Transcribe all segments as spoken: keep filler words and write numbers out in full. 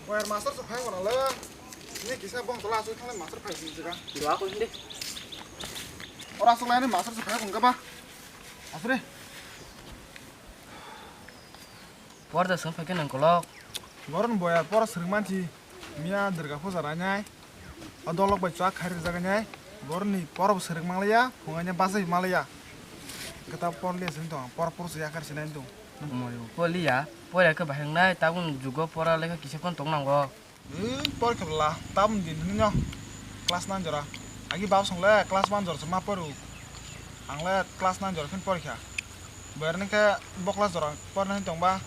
Boyar master se phai wala le. Ni kisa bong tola asuk thang master phai sini jaga. Dua ko hindi. Ora asuk lain master se phai wala ba. Asre. Por da sung phai ke nang kolok. Boron boyar por sering mansi. Mia derga puja ranai. O dolok bai chwak khai rijak nai. Borni por bo sering mangliya, phungaini bachai mangliya. Kita por liya sini tong, por por se yakar sinai tong. Moyo, po liya, po ya ke bahang nai, tabun jugo pora lekha kisa kon tong nango. Hmm, por khe bla, tabun din hwnwi no. Class nine jora. Agi bab song le class one jora se ma poru. Ang le class nine jora phin por kha. Boyar ni khe bo class jora por nai tong ba.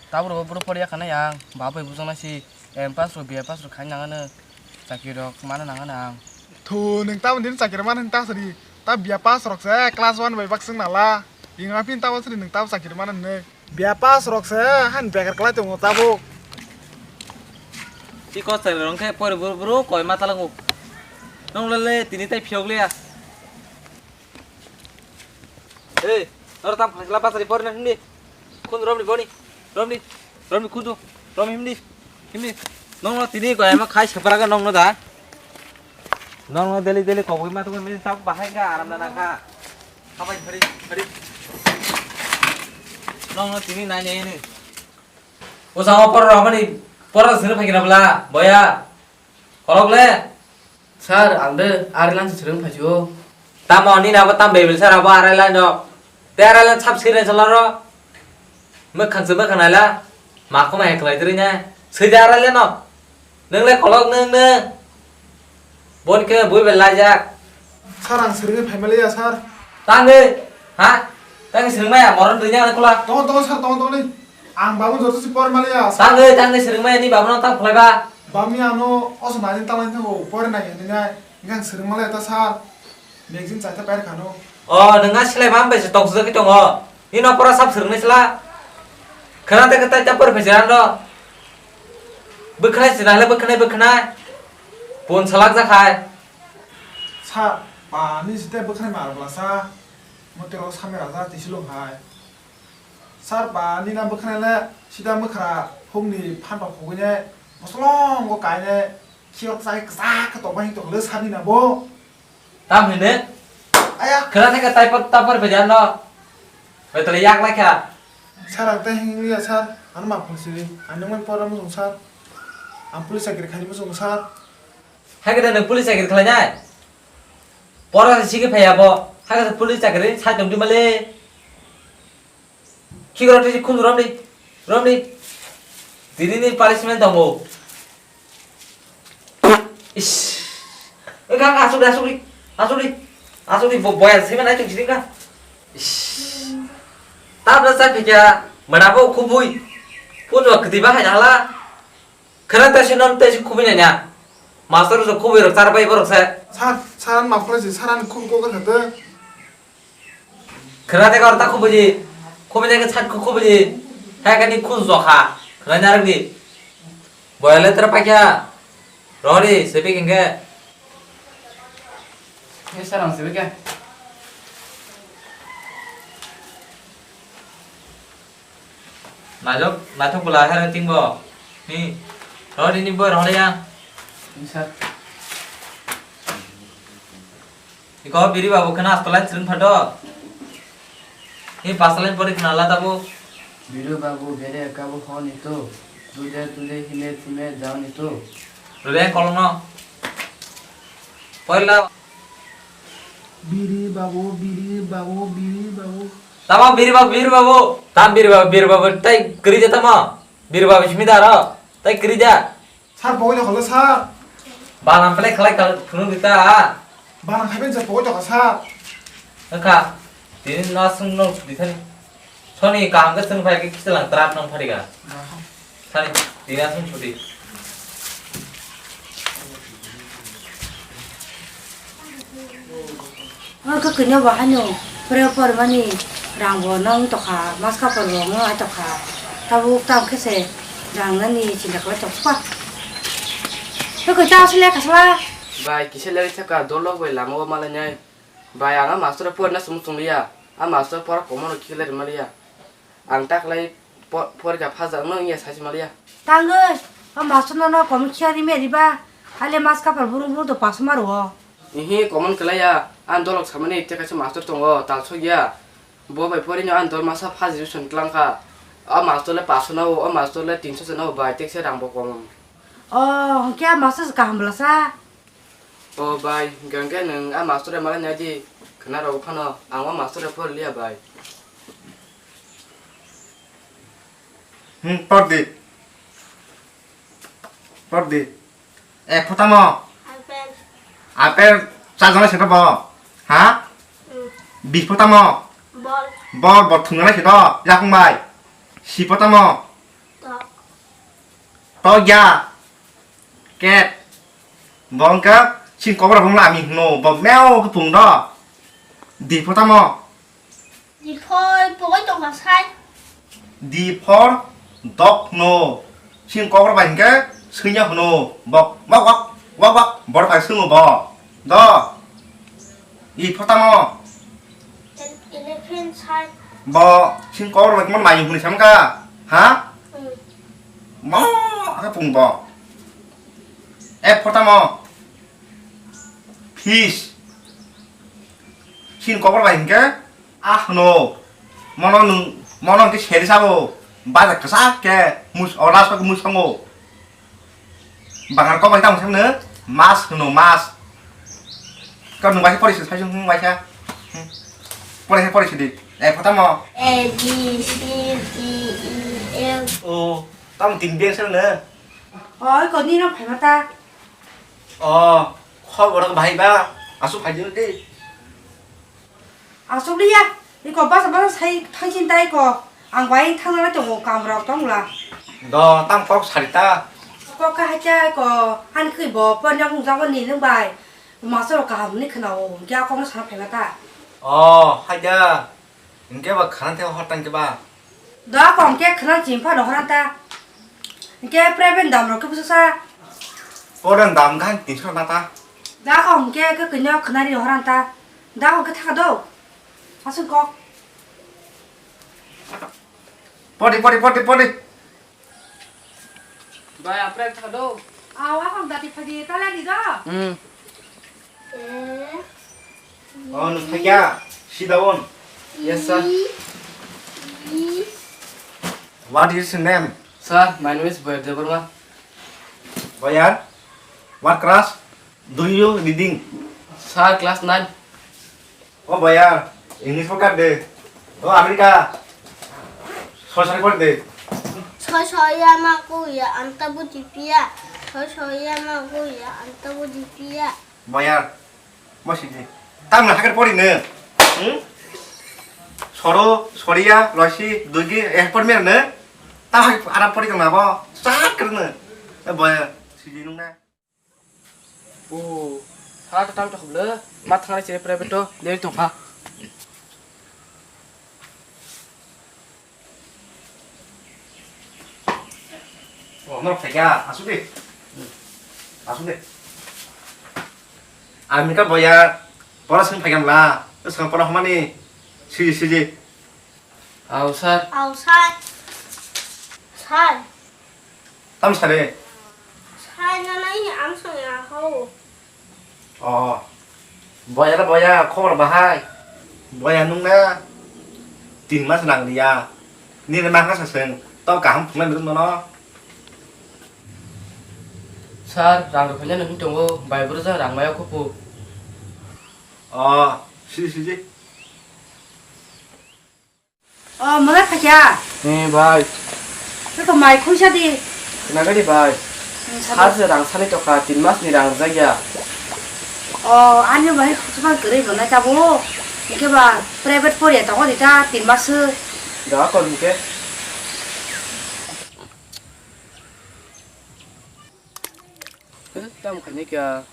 Tabro bro por ya khana yang, bab bai bujang nai si. M pass rok, B A pass rok khai nangano, chakri rok mana nangano ang. Thu, nwng tamo din chakri mana nwng ta sari. Ta B A pass rok se class one bai bak swng nala. Inga phin tamo sari nwng tamo chakri mana nwng. B A pass rok se han bekar kwlai tongo tabuk. Ti kos chakri rok khe pori buru buru koi ma talango. Nong le le tini tai phiyok le ya. Ei, noro tam khasla basari porna himdi. Khundu romni boni. Romni. Romni khundu. Romni himdi. Himdi. Nongno tini goyama khai sepraga nongno da. Nongno deli deli koboi ma tongoi mini tab bahai ga aram na kha. Khabai phari phari. Nongno tini nai nai ni. O sama porra romani porra sini phagina bla. Boya. Kolok le. Sir, ang de arai lan se swrwng phaisio. Tamo ni nabo tam bebil sir abo arai lan rok. Te arai lan sab sirnai sala ro. Mwkhang se mwkhang naila. Ma khoma heklai dri ne. Sui de arai lan no. Nwng le kolok nwng nwng. Bon khe bui bel laijak. Sir, ang swrwngwi phaimaliya, sir. Tangwi. Ha? Tangwi swrwngmaya moron dui ne kula. Tongo, tongo, sir, tongo, tongo ni. Ang babu joto si por maliya, sir. Tangwi, tangwi swrwngmaya ni babu no tang khlai ba. Bami ano oso nani talai thango, pore nai hinwi nai. Ngang swrwng malai ta sir. Magazine chaita pair khano. O, nwnga silai ma bai se tok jagwi tongo. Ni no pora sab swrwng nai sila. Khana te kata ta por phe jando. Bwkhnai se nai le bwkhnai bwkhnai. Pon salak ja khai. Sir, ba ni site bwkhnai mar bla sa. Motero samira ja tisilo hai. Sir, ba nina bwkhanai le sida mwkhra phungni phantok khogwinai bosolongo kainai khiyorok chai kwchak khe tongma hing tonglo sir nina bo. Tam hine? Aya. Khwna thangkhe taipor tapor bejan no. Betole yak lai kha. Sir, ang tei hing liya sir, ano ma phone siri. Ang nungmani pora muchung sir. Ang police chakri khaini muchung sir. Hai khe nwng police chakri khlainai? Pora se sikhe phaiya bo. Hai khe police chakri sai tongdi male. Khikoro tei khunju romdi, romdi. Tini ni punishment tongo. Ish. Wngkha wngkha asukdi asukdi, asukdi, asukdi bo boya sima nai tong sini wngkha. Ish. Tabla sa phikya, mada bo khubui. Phunjo kwtwi ba hai hala. Khwna tei se non tei se khubui nanya. Master rok khubui rok char bai borok se. Sir, sir, ang ma phone si, sir, ang khubui kok kha tei. Khwna tei kor ta khubuji, khubuji khe sat khu khubuji, hai kani khu jokha, khwna narwk di. Boya letra paikha, rori, sebik hingke. Ni sarang sebik ya. Najok, naithok bwla hero tingbo. Ni, rori ni bo rori ya. Ni sir. Iko biri babu khna astalai chwrwng phato. Hi pasalai pori khna la tabu. Biru babu bere kabu honi to. Tuje tuje hime thume jaoni to. Rule kolno. Poila. Biri babu, biri babu, biri babu. Tamo biri babu, biri babu. Tam biri babu, biri babu. Tai kiri ja tamo. Biri babu simi daro. Tai kiri ja. Sir, pogoi jokha le, sir. Balang belai khlai kal phunuk di ta. Balang khai ben je pogoi jokha, sir. Wngkha, tini no aswk no chuti thani. Soni kaham khe chwng phai khe khichalang trap nang phari ga. Aha. Thani, tini aswk chuti. Oro khe kwnwi bo haino pore pormani rang bo nang tokha, mas kapor bo wng tokha, tabuk tam khe se rang nani chinta khlai tokha. Tei koi ta asle kasla. Bai kisa leri thaka dolok bai lama o malai nai. Bai ang a master porna sumung chungliya. A master pora komono kile rimaliya. Ang taklai po-, porikha phajakno wngya sachi maliya. Tangwi, O master no no komon khiya ri me riba. Hale mas kapar burung burung to paso maro. Ihi komon kelaya. An dolok samani te kaisa master tongo talsok ya. Bo bai pori no an dol masa first division tlang kha. O master le paso nao, o master le tinso se nao bai tekse rang bo komon. O hwnkhe a master kaham bwlasa. O bai, hwnkhe nwng a master bai malai nai di, khwna rw phano, ang o master bai porliya bai. Hmm, por di. Por di. Ek pho tamo? Apple. Apple chajana seta bo? Ha? Hmm. Bi pho tamo? Bol. Bol, bol thwngna seta, yakung bai. Si pho tamo? Tok. Tok ya. Ket. Bo wngkha chini kokborok wngla ami hwno, bo meo khe pung do. Di pho tamo? Di phoi pogoi tongkha sai. Di phor dok hwno. Chini kokborok bai hwnkhe swinya hwno. Bo wak wak wak wak borok bai swngo bo. Do. I pho tamo? Ele-, elephant sai. Bo chini kokborok bai mai hwnwi samkha. Ha? Hmm. Mo, aka pung bo. E pho tamo? Fish. Chini kokborok bai hwnkhe, ah, hwno. Mono nwng, mono hwnkhe seri sabo. Baja kwchak khe, mus-, o, last o khe musango. Bangar kok bai tamo sakno, mas hwno, mas. Kok nwng bai khe pori se, sai nwng bai khe. Hmm. Pori se, pori se di. E pho tamo? A, B, C, D, E, F. O, tamo tin beng se no. Oi, ko nino phaima ta. O, khobor bahai ba, aswk phai di. Aswk liya, iko basa basa sai thangsin ta iko. Ang bai thangna tongo, kam rok tong la. Do, tam kok sari ta. Kok ka hacha iko, han khui bo, pon jang jang ni nung bai. Master rok kaham ni khna o, kya kok na sana phaima ta. O, haja. Hingke ba khana the hor tang ke ba. Da ko hingke khana chim pha no hor ta. Hingke private dam rok ke busa sa. Podan dam khan tinso na ta. Da ko hingke ke kinyo khana ri hor ta. Da ko ke thaka do. Asung kok. Podi, podi, podi, podi. Bai, aprek thado. Awa hong dati phadi tala di do. Hmm. Oh, no phagya. Sit down. Yes, sir. What is your name? Sir, my name is Boyar Debbarma. Boyar, what class do you reading? Sir, class nine. O boyar, English pore de. O America. Soi soi pore de. Soi soi ya ma ku ya anta bu jipiya. Soi soi ya ma ku ya anta bu jipiya. Boyar, mo siji. Tam na hakar pori ne. Hmm? Soro, soriya, loisi, dugi, eh, por mer ne. Tam hak ara pori tong na bo. Sat kar ne. Eh, boyar, siji nung na. O, sala ta tang tokle, ma thangna chire private to, deri tongkha. O, norok phaikha, asuk di. Asuk di. Ami ka boya, pora sung phaikha mla, sung pora hamani, siji, siji. Aw, sir. Aw, sir. Sir. Tam sare. Sir, na nai ang sung ya ho. O. Boya ra boya, khobor bahai. Boya nung na. Tin mas nang liya. Ni na nang ka sa seng. Tau kaham phunglai nung no. Sir, rang rok phanya nung tongo. Bai bro jang rang maya kupu. O, si, si, si. O, mona khacha. Ni bai. Teko mai khuisa di. Khna gari bai. Hmm, sabo. Sir se rang sani toka, tin mas ni rang rwjak ya. O, ani bai khusuma kwrwi mona tabo. Hingke ba private poriya tongo di ta tin mas se. Da kon hingke. Eh, tamo khaini kya?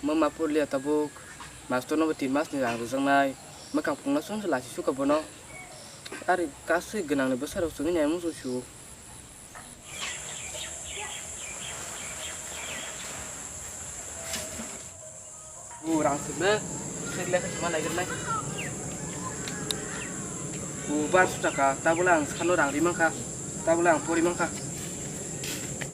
Mama porliya tabuk. Master no bo tin mas ni rang rwjaknai. Mwkhang phungna song se lasi suka bono. Ari kasui gwnang ni bwsa rok chwngwi nai muchung su. O rang sibne, sik lekha sima naigirnai. O bar su taka, tabole ang sano rang ri mankha, tabole ang pori mankha.